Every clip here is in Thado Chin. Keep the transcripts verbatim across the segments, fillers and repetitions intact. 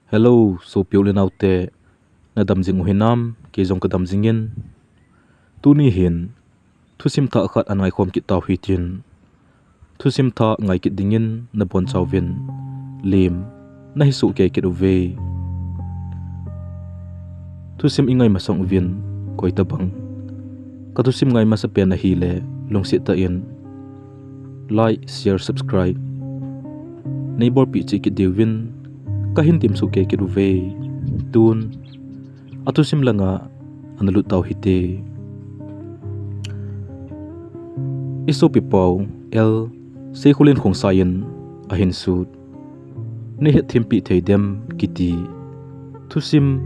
Hello, sopi u le naote, nadam jing u hinam? Kei jong kadam jingin. Tuni hin thusim thah khat ana ngaikhom kit tau hitin. Thusim thah ngai kit dingin nabonchauvin lim nahi soh kei kit uve. Thusim ingai masang uvin, koi tabang kathusim ngai masapen ahile, lungset tah in like, share, subscribe neibolpeh cheh kit diuvin kahin temsoh kei kit uve. Tun athusim langa ana lut tau hite. Isopipau L Seikholen Khongsai in ahinsut Neihetthem peh thei dem kiti thusim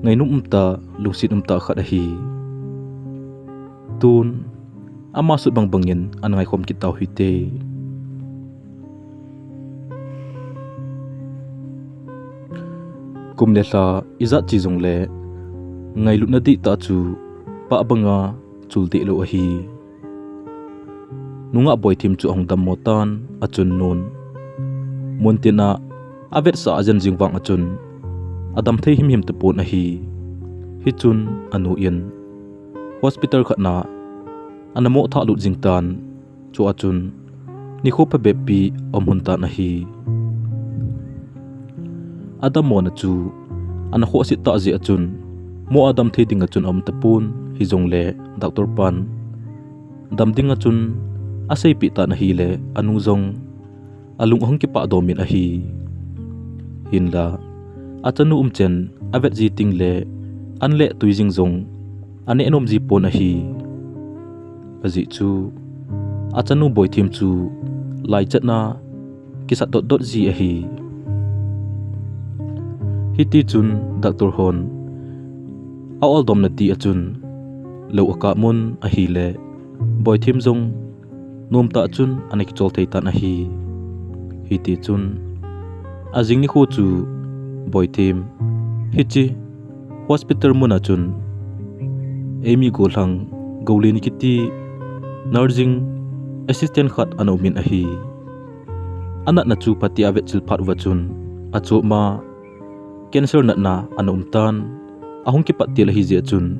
ngainom umtah, lungset umtah khat ahi. Tun ama sut bangbangin ana ngaikhom kit tau hite. Kum le lha ijat che jongle ngailutna dihtah chu pah banga chul dehlou ahi. Nungah Boithem chu ahung dammo tan, achun nun muntin a avetsah a ajen jing vang achun adam thei himhim tapon ahi. Hichun anu in hospital khatna ana moh thah lut jing tan, chua chun nikho phabep pi aum lhon tan ahi. Adammona chu ana khohse tah jeh achun moh a damthei dinga chun aum tapon, hijongle doctor pan dam dinga chun aseipeh tan ahile, anu jong alung ahung kipah domin ahi. Hinla achanu umchen avet ji tengle an le tui jing jong aneh nom ji pon ahi. Ajeh chu achanu Boithem chu laichatna kisat dotdot ji ahi. Hitichun doctor hon a-oldomna dia chun lou akap un ahile, Boithem jong nomtah chun ana kichol thei tan ahi. Hitichun ajing nikho chu Boithem hiche hospital muna chun eimi golhang Goulen kiti nursing assistant khat ana umin ahi. Anatna chu phatea avetchil phat uva chun achoma cancer natna ana um tan, ahung kipat tel ahi jeh chun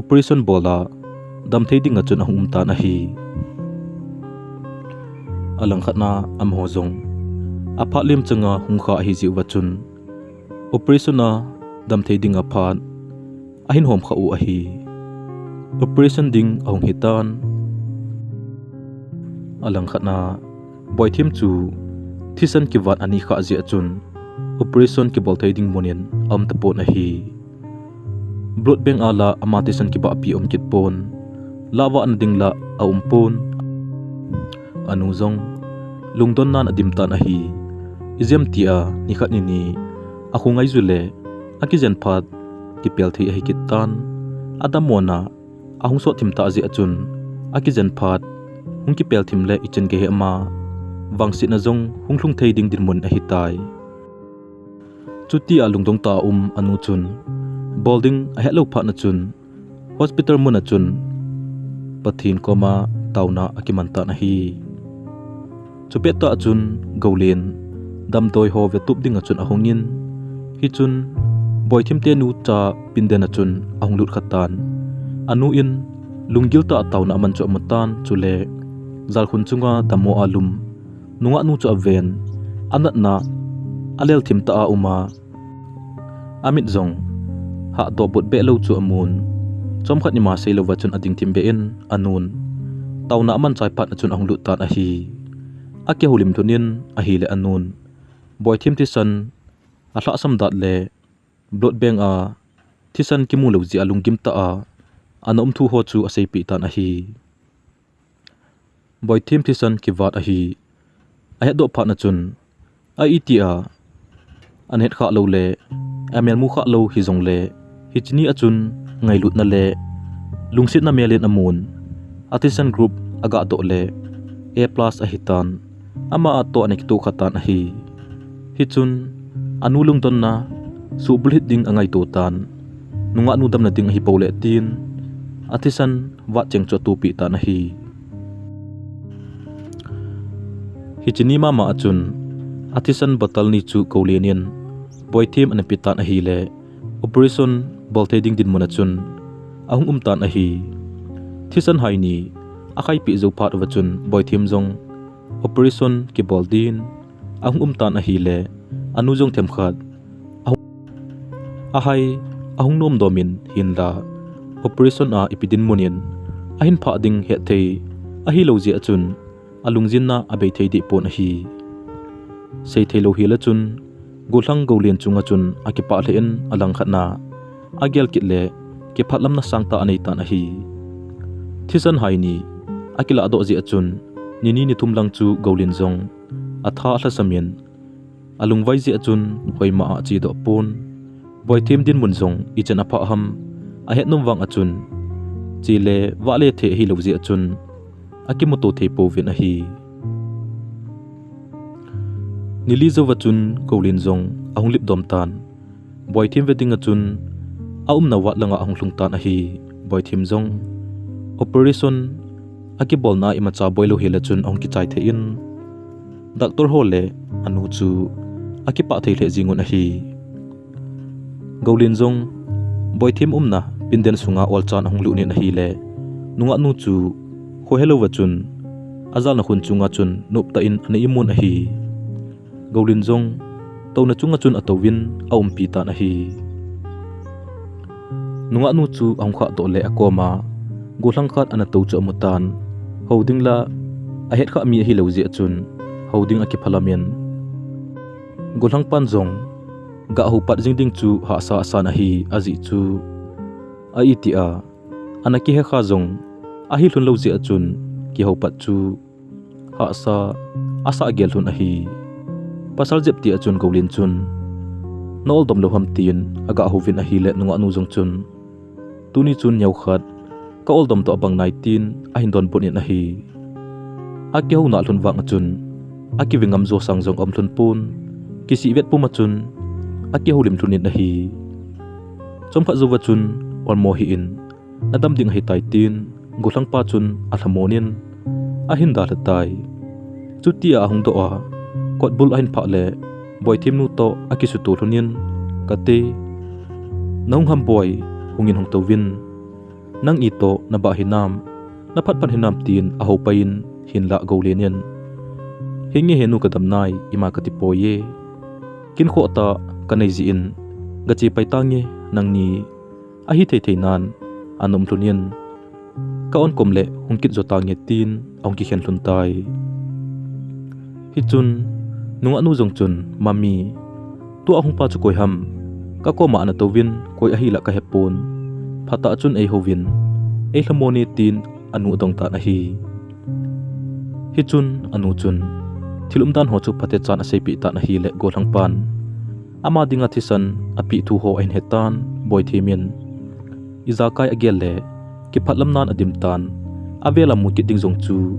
operation bol a damthei dinga chun ahung um tan ahi. Alangkhatna amaho jong aphat lemchanga hung kha ahi jeh uva chun operation a damthei dinga phat ahin hom kha u ahi. Operation ding ahung hitan. Alangkhatna Boithem chu thisan kivat anei khah jeh achun operation kibol thei ding munin aum tapon ahi. Blood bank a la ama thisan kibahpi aum kit pon, lahvahna ding la aum pon. Anu jong lungdonnan adim tan ahi. Ijemtia nikhat nini akhongai ju le akijen phat kipel thei ahi kit tan. Adammona ahung sot thim tah jeh achun akijen phat hung kipel thim le ichan gei hi ama vangsetna jong hung lhung thei ding dinmun ahitai. Chutia lungdong tah a um anu chun bol ding ahetlou phatna chun hospital muna chun Pathen koma taona akiman tan ahi. Chupet tah chun Goulen damdoi ho vetup dinga chun ahungin, hichun Boithem tenu cha Pinden a chun ahung lut khatan. Anu in lunggil tah a taona aman chu amu tan, chule jalkhun chunga dammo a lum nungahnu chu aven, anatna alel thim tah a um a, amit jong hahdoh butbeh lou chu amun. Chomkhat nima seilouva chun ading thim beh in anun taona aman chai phat a chun ahung lut tan ahi. Akihoulim lhon in ahile anun Boithem thisan alhahsam dat le blood bank a thisan kimu lou jeh a lunggim tah a ana um thu ho chu aseipeh tan ahi. Boithem thisan kivat ahi ahetdoh phat a chun a itia ana het khah lou le amelmu khah lou hijongle, hiche ni a chun ngailutna le lungsetna mel in amun, athisan group agadoh le A plus ahitan. Ama a toh ana kitoh khatan ahi. Hichun anu lungdonna suhbulhit ding angaito tan. Nungahnu damna ding ahipou le tin athisan vat cheng chu atohpeh tan ahi. Hiche ni mama a chun athisan bottle ni chu Goulen in Boithem ana pe tan ahile, operation bol thei ding dinmun a chun ahung um tan ahi. Thisan hai ni akhaipi jou phat uva chun Boithem jong operation kibol din ahung um tan ahile, anu jong themkhat ahung, ahai, ahung nom dom in hinla, operation a ipi dinmun in ahin phah ding hetthei ahilou jeh a chun alungjinna abei thei deh pon ahi. Seithei lou hel a chun, Golhang Golin chunga chun akipah lheh in alangkhat na agel kit le kiphatlamna sangtah anei tan ahi. Thisan hai ni akilah doh jeh a chun, nini nithum lang chu Golin jong atha alhasam in, alungvai jeh a chun hoima a ache doh pon. Boithem dinmun jong ichan aphah ham ahet nom vang a chun, che le vah le thei ahilou jeh a chun akimuto thei pouvin ahi. Nili jouva chun Golin jong ahung lip dom tan. Boithem ve dinga chun aumna ward langa ahung lhung tan ahi. Boithem jong operation akibolna a imacha boi lou hel a chun ahung kichai thei in, doctor ho le anu chu akipah thei lheh jeng un ahi. Golin jong Boithem umna pindan sunga olchan ahung lut in ahile, nungahnu chu khohe louva chun ajalna khun chunga chun noptah in ana imun ahi. Golin jong touna chunga chun atouvin aumpi tan ahi. Nungahnu chu ahung khah doh le akoma golhang khat ana tou chu amu tan. Hou ding la ahet khah mi ahilou jeh a chun hou ding akiphalam in, golhang pan jong gah hou pat jing ding chu hahsa asan ahi, ajeh chu a iti a ana kihe kha jong ahi lhun lou jeh a chun kihou pat chu hahsa asah gel lhun ahi. Pasal jep ti a chun Golin chun na oldom lou ham tin agah houvin ahile, nungahnu jong chun tuni chun neokhat ka oldom doh bang nai tin ahin donbut in ahi. Akihou nalhun vang a chun akive ngam jo sang jong aum lhun pon, kisih vet pum a chun akihoulim lhun in ahi. Chomkhat jouva chun, olmo hih in, nadam ding ahitai tin golhang pa chun alhamon in ahin dalha tai. Chuti a ahung doh a, kotbul ahin phah le Boithem nu toh akisuto lhun in, kati, nahung ham Boi, hungin hung touvin, nang itoh nabah hinam, naphatphat hinam tin ahoupai in, hinlah Golin in, hinge he nu kadam nai, ima kati poi e. Kin khoh tah kanei jeh in gache pai tange, nangni ahithei thei nan ana um lhun in, ka on kom le hung kit jo tange tin ahung kikhen lhun tai. Hichun nungahnu jong chun, Mummy, tua hung pa chu koi ham? Ka koma ana touvin koi ahila kahepon. Phatah chun eihouvin, eilhamon e tin anu adong tan ahi. Hichun anu chun thil umdan ho chu phatechan aseipeh tan ahile, golhang pan ama dinga thisan apeh thu ho ahin hetan, Boithem in ijakai agel le kiphatlam nan adim tan, avel a mu kit ding jong chu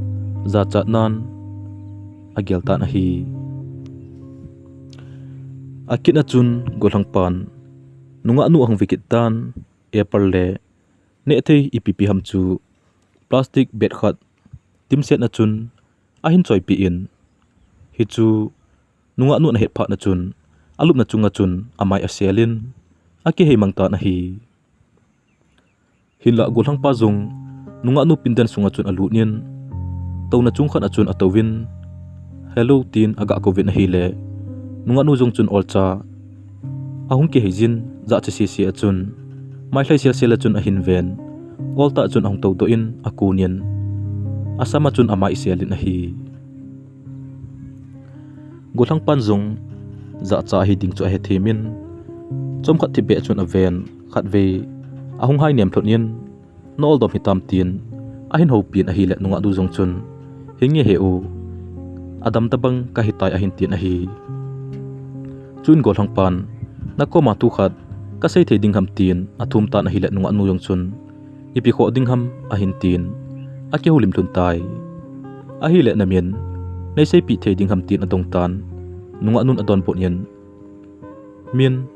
jachat nan agel tan ahi. Akit a chun golhang pan nungahnu ahung ve kit tan, apple le nehthei ipi ipi ham chu plastic bag khat timset a chun ahin choipeh in, hichu nungahnu ana het phat a chun alupna chunga chun amai asel in akihei mang tan ahi. Hinlah golhang pa jong nungahnu pindan sunga chun alut in, touna chung khat a chun atouvin, hello tin agah kouvin ahile, nungahnu jong chun olcha ahung kihei jin, jahcha sese a chun, mailhai selsel a chun ahin ven, oltah chun ahung toudoh in akun in, asam a chun amai sel in ahi. Golhang pan jong jahcha ahi ding chu ahethem in, chomkhat thipbeh a chun aven, khatvei ahung hai nem lhon in, na oldom hitam tin ahin houpin ahile, nungahnu jong chun, hinge he u, adam tabang kahitai ahin tin ahi. Chuin golhang pan, nakoma thu khat kasei thei ding ham tin athum tan ahile, nungahnu jong chun, ipi khoh ding ham ahin tin akihoulim lhun tai. Ahile, namin neiseipeh thei ding ham tin adong tan, nungahnun adonbut in, min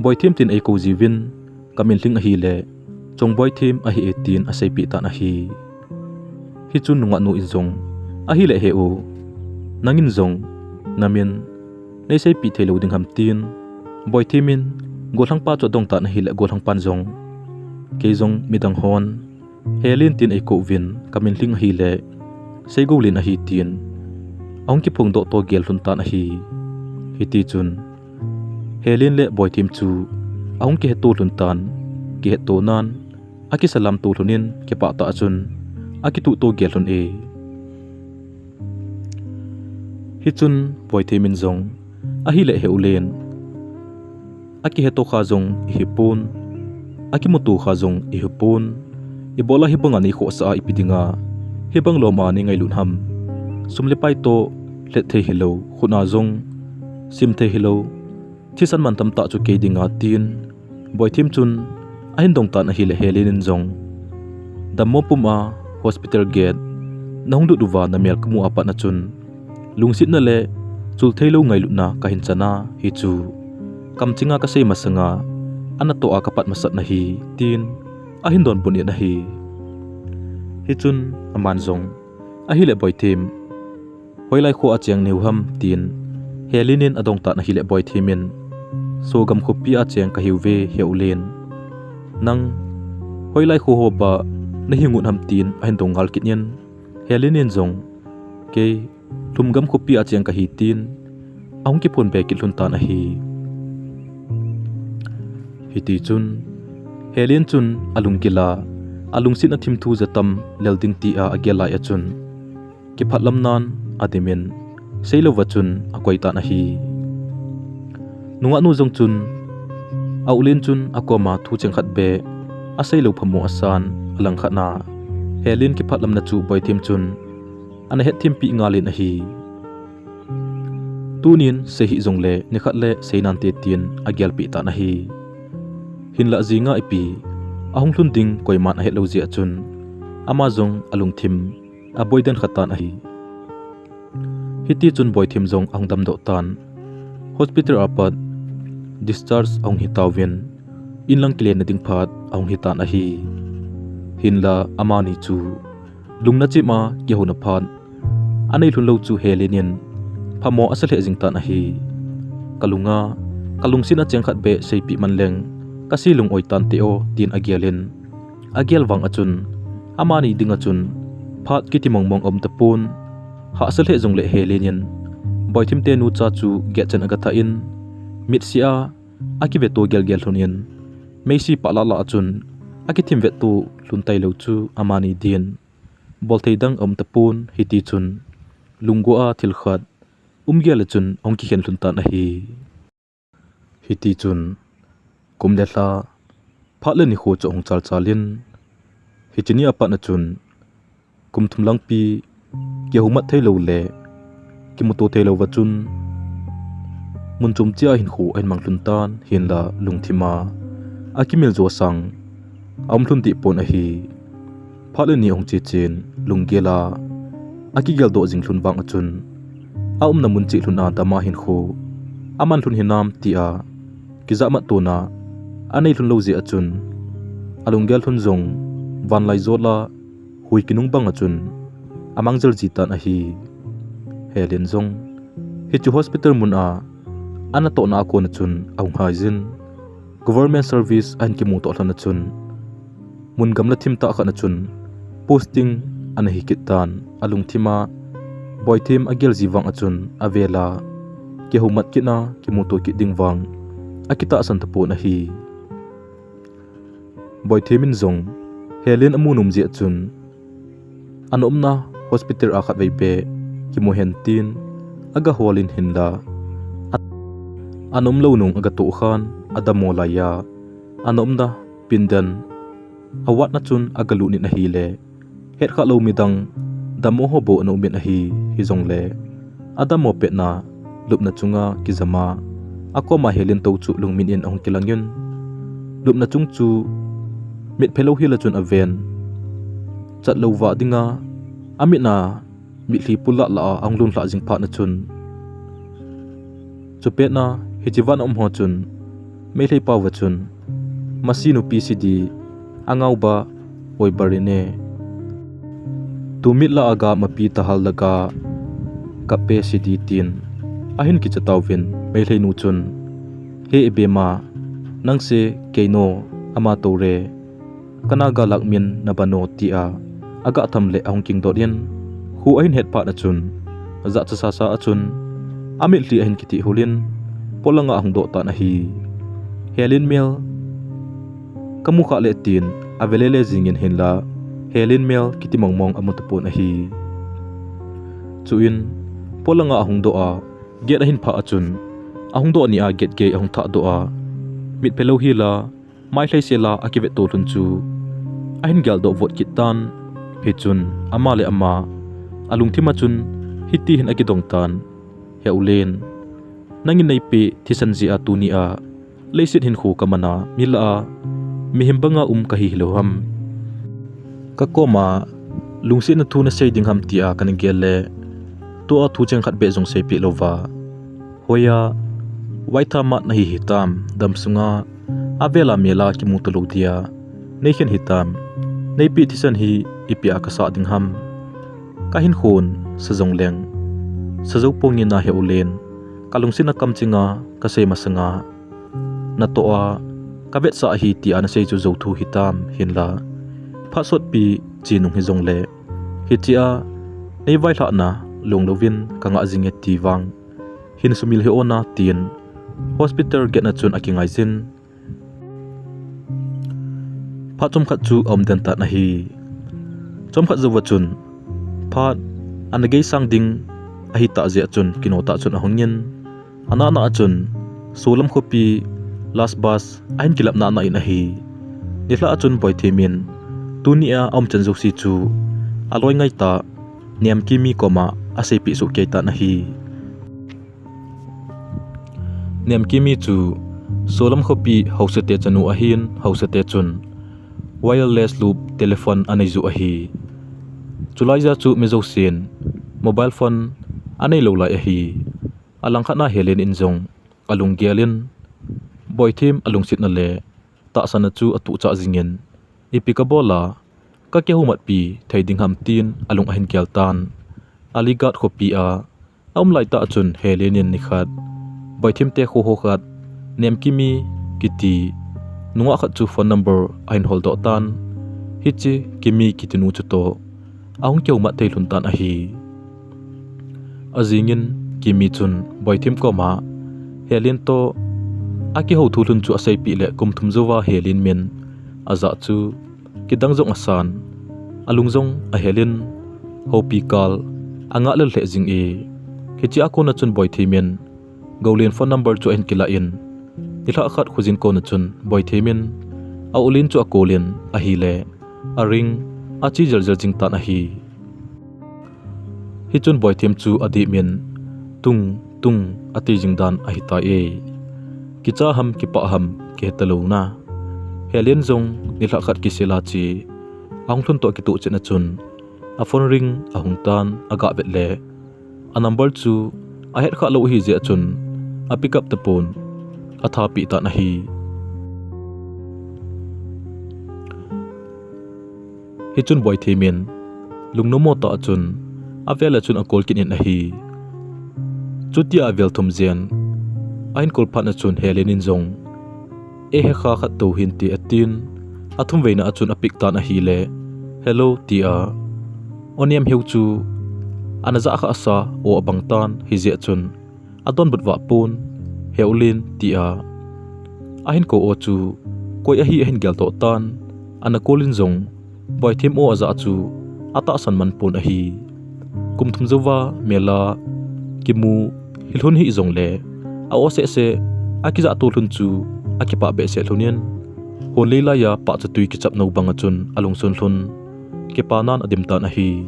Boithem tin eikou jiuvin, kamin lhing ahile Chongboithem ahi e tin aseipeh tan ahi. Hichun nungahnu in jong, ahile he u, nangin jong namin neiseipeh theilou ding ham tin Boithem in gollhangpa chu adong tan ahile, gollhangpan jong, kei jong midang hon Helen tin eikou vin, kamin lhing ahile Seigolen ahi tin, ahung kiphongdoh to gel lhon tan ahi. Hitichun Helen le Boithem chu ahung kiheto lhon tan, kihetto nan akisalam to lhon in, kipah tah chun akituh to gel lhon e. Hichun Boithem in jong, ahile Helen, akiheto kha jong ihi pon, akimuto kha jong ihi pon, ibola hibanga neikhohsah a ipi dinga hibang lom a neingailut ham? Sum le pai toh lhet thei hilou, khut a jong sim thei hilou, thisan man tamtah chu kei dinga, tin Boithem chun ahin dong tan ahile, Helen in jong, dammo pum a hospital gate nahung lut uva namel kamu a pat a chun, lungsetna le chul theilou ngailutna kahin chan a, hichu kamchinga kasei masanga anatoh a kapat masat nahi, tin ahin donbut in ahi. Hichun aman jong, ahile Boithem, hoilai kho a cheng nahiu ham, tin Helen in adong tan ahile, Boithem in, Sorgam khopi a cheng kahiuve Helen. Nang hoilai kho ho bah nahi ngut ham, tin ahin dong ngal kit in, Helen in jong, kei Lhumgam khopi a cheng kahi, tin ahung kiphonbe kit lhon tan ahi. Hitichun Helen chun alunggil a, alungsetna thimthu jatam lel ding tia agel lai a chun, kiphatlam nan adimin, seilouva chun akoi tan ahi. Nungahnu jong chun, a-u len chun akoma thu cheng khat beh aseilou phamo asan, alangkhat a Helen kiphatlamna chu Boithem chun ana hetthempeh ngal in ahi. Tunin sei hih jongle nikhat le sei nante, tin agelpeh tan ahi. Hinlah jinga ipi ahung lhun ding koiman ahetlou jeh a chun, ama jong alungthim aboiden kha tan ahi. Hitichun Boithem jong ahung damdoh tan, hospital a pat discharge ahung hitauvin, inlang kilenna ding phat ahung hitan ahi. Hinla amani chu lungna chim a kihouna phat anei lhunlou chu Helen in phamo asa lheh jing tan ahi. Kalunga, kalungsetna cheng khat beh seipeh man leng, kase lung-oi tante o, tin agel in, agel vang a chun, amani dinga chun phat kiti mongmong aum tapon. Hahsa lheh jongle Helen in Boithem te nucha chu gate chan agathah in, mitse a akiveto gelgel lhon in, meisi pah lahlah a chun akithim vetto lhon tailou chu amani din bolthei dang aum tapon. Hitichun lunggo a thil khat umgel a chun ahung kikhen lhon tan ahi. Hitichun kum le lha, phat le nikho chu ahung chalchal in, hiche ni a pat a chun kum thum langpi kihoumat theilou le kimuto theilou va chun, mun chom cheh a hinkho ahin mang lhon tan, hinla lungthim a akimil jo sang aum lhon deh pon ahi. Phat le ni ahung che chen, lunggel a akigeldoh jing lhon vang a chun, aumna mun cheh lhon a dam a hinkho aman lhon hinam tia kijahmat tona anei lhon lou jeh a chun, alunggel lhon jong vanlaijol a hui kinung bang a chun amang jel ji tan ahi. Helen jong hiche hospital mun a anatohna a kon a chun ahung haijin, government service ahin kimuto lhon a chun, mun gamla thim tah khat a chun posting ana hi kit tan. Alungthim a Boithem agel ji vang a chun avel a kihoumat kit a kimuto kit ding vang akitahsan tapon ahi. Boithem in jong Helen amu nom jeh a chun, ana umna hospital a khatvei beh kimu hen tin agahol in, hinla ana umlou nung agatoh khan adammo laiya ana umna pindan a ward na chun agalut in ahile, hetkhah lou midang dammo ho bou ana um in ahi. Hijongle adammo petna lupna chunga kijam a, akoma Helen tou chu lungmin in ahung kilang in, lupna chung chu mitphe lou hel a chun aven, chatlou vah dinga amit a mitlhi pul lah lah a ahung lunglhah jing phat a chun, chupet a hiche vah a um ho chun Meitei pao a chun, masi nupi sidi, angao ba oi barine, tumit lah a ga mapi tahal laga kape sidi, tin ahin kicha tauvin, Meitei nu chun He Ibema, nang se kei no, ama tou re, ka Naga lak min na bano, tia aga tham le ahung kingdot in, khu ahin het phat achun, ajah cha sasa achun, amitlhi ahin kiti hulin, polanga ahung doh tan ahi. Helin mel ka mu kha le tin, avelele jingin hinla, Helin mel kiti mongmong amu tapon ahi. Chuin, polanga ahung doh a, gate ahin phah achun, ahung doh nia gate gei ahung thah doh a, mit phelou hila, mai lhai sela akivet to lhun chu ahin geldoh vot kit tan. Hichun, ama le ama alungthim achun, hiti hin akidong tan. He Ulen, nangin neipe thisan jeh a tunia leiset hinkho ka mana, mi lah a mihem banga um kahi hilou ham? Ka koma lungsetna thu nasei ding ham tia kana gel le, tua thu cheng khat beh jong seipeh louva, hoiya vaitha mat nahi hitam, damsunga avela mela kimu talou dia neikhen hitam, neipe thisan hi ipia kasah ding ham? Kahinkhon sa jongleng, sa jou ponge na He Ulen, kalungsetna kamchinga kasei masanga, natoh a kavetsah ahi tia nasei chu jou thu hitam, hinla phat sotpi che nung hijongle, hichea neivailhahna lunglouvin kangah jinge ti vang hin sumil hih ona, tin hospital gate na chun akingaijin. Phat chomkhat chu aumden tan ahi. Chomkhat jouva chun, phat ana geisang ding ahitah jeh a chun kino tah chun ahungin, anana a chun, Solam khopi last bus ahin kilap nana in ahi. Nilhah a chun Boithem in tunia aumchan jouse chu aloi ngaitah Nemkimi koma aseipeh soh kei tan ahi. Nemkimi chu Solam khopi haosate chanu ahin, haosate chun wireless loop telephone anei joh ahi. Chulaija chu mi jousen mobile phone aneilou lai ahi. Alangkhat na Helen in jong alunggel in, Boithem alungsetna le tahsanna chu atuhchah jingin, ipi kabol a kakihoumatpi thei ding ham, tin alung ahin gel tan. Aligarh khopi a aum laitah a chun Helen in nikhat Boithem te kho ho khat Nemkimi kiti nungah khat chu phone number ahin holdoh tan. Hiche Kimi kitinu chutoh ahung kihoumat thei lhon tan ahi. Ajingin Kimi chun Boithem koma Helen toh akihou thu lhon chu aseipeh le kum thum jouva Helen min ajah chu kidang jong asan, alung jong ahel in, houpi kal angah lel lheh jing e. Hichea kona chun Boithem in Goulen phone number chu ahin kilah in, nilhah khat khojin kona chun Boithem in a-u Len chu akol in ahile, a ring ache jeljel jing tan ahi. Hichun Boithem chu adih min, tung, tung, ati jing dan ahitai e. Kicha ham, kipah ham, kihetalou na. Helen jong nilhah khat kisela che ahung lhun toh kitoh chetna chun, a phone ring ahung tan, agah vet le, a number chu ahet khah lou ahi jeh chun, a pick up tapon, athapeh tan ahi. Hichun Boithem in lungnommo tah a chun, avel a chun akol kit in ahi. Chutia avel thum jen ahin kol phat na chun Helen in jong, e, hekha khat tou hinte, atin, athum veina a chun a pick tan ahile, hello, tia, o Nemheu chu ana jah khah sa aw abang tan, hijeh chun adonbut vah pon, he-u Len, tia ahin kou aw chu koi ahi ahin geldoh tan, ana kol in jong Boithem aw ajah chu atahsan man pon ahi. Kum thum jouva mela kimu hilhun hijongle, a-aw sehseh akijahto lhun chu akipah behseh lhon in, hon lei laiya pahcha tui kichap nou banga chun alungsun lhon, kipanan adim tan ahi.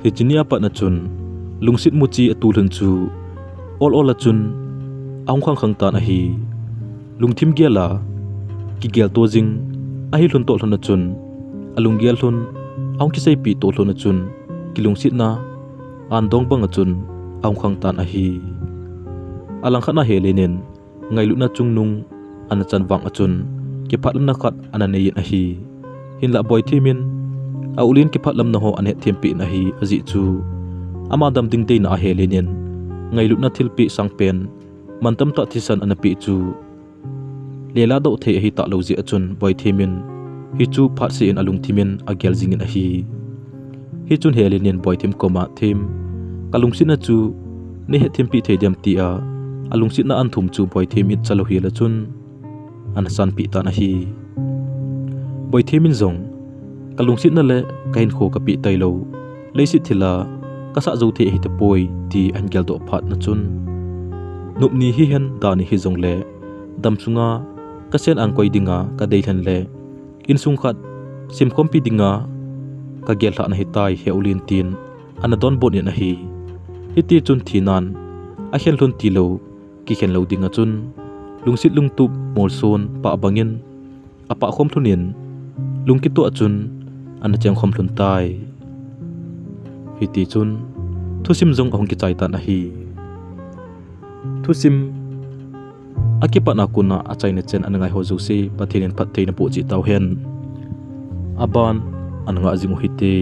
Hiche nia patna chun lungset muchi atu lhon chu ol ol a chun ahung khangkhang tan ahi. Lungthim gel a kigelto jing ahi lhon toh lhon a chun, alunggel lhon, ahung kiseipeh toh lhon a chun, kilungsetna andong banga chun ahung khang tan ahi. Alangkhat na Helen in ngailutna chungnung ana chan vang a chun, kiphatlamna khat ana nei in ahi. Hinlah Boithem in a-u Len kiphatlamna ho ana hetthempeh in ahi, ajeh chu ama dam ding deina a Helen in ngailutna thilpeh sangpen mantam tah thisan ana peh chu lela doh thei ahi talou jeh a chun Boithem in hichu phatseh in alungthim in agel jing in ahi. Hichun Helin in Boithem koma, "Them, kalungsetna chu nei hetthem peh thei dem?" tia alungsetna ahin thum chu Boithem in chalou hel a chun ana sanpeh tan ahi. Boithem in jong, "Kalungsetna le kahinkho kapeh tailou, leiset thil a kasah jou thei ahi tapoi," ti ahin geldoh phat na chun, "Nopni hihen, dani hijongle, damsunga kasen angkoi dinga kadei lhen le, insung khat semkhompi dinga kagel lhah nahitai, Heulin," tin ana donbut in ahi. Hiti chun thinan akhen lhon tilou, kikhen lou dinga chun, lungset lungtup molson pah bangin apah khom lhon in, lungkitoh a chun ana cheng khom lhon tai. Hiti chun thusim jong ahung kichai tan ahi. Thusim akipatna kona achaina chen ana ngai ho jouse Pathen in phattheina boh cheh tauhen. Aban ana ngah jing u hite.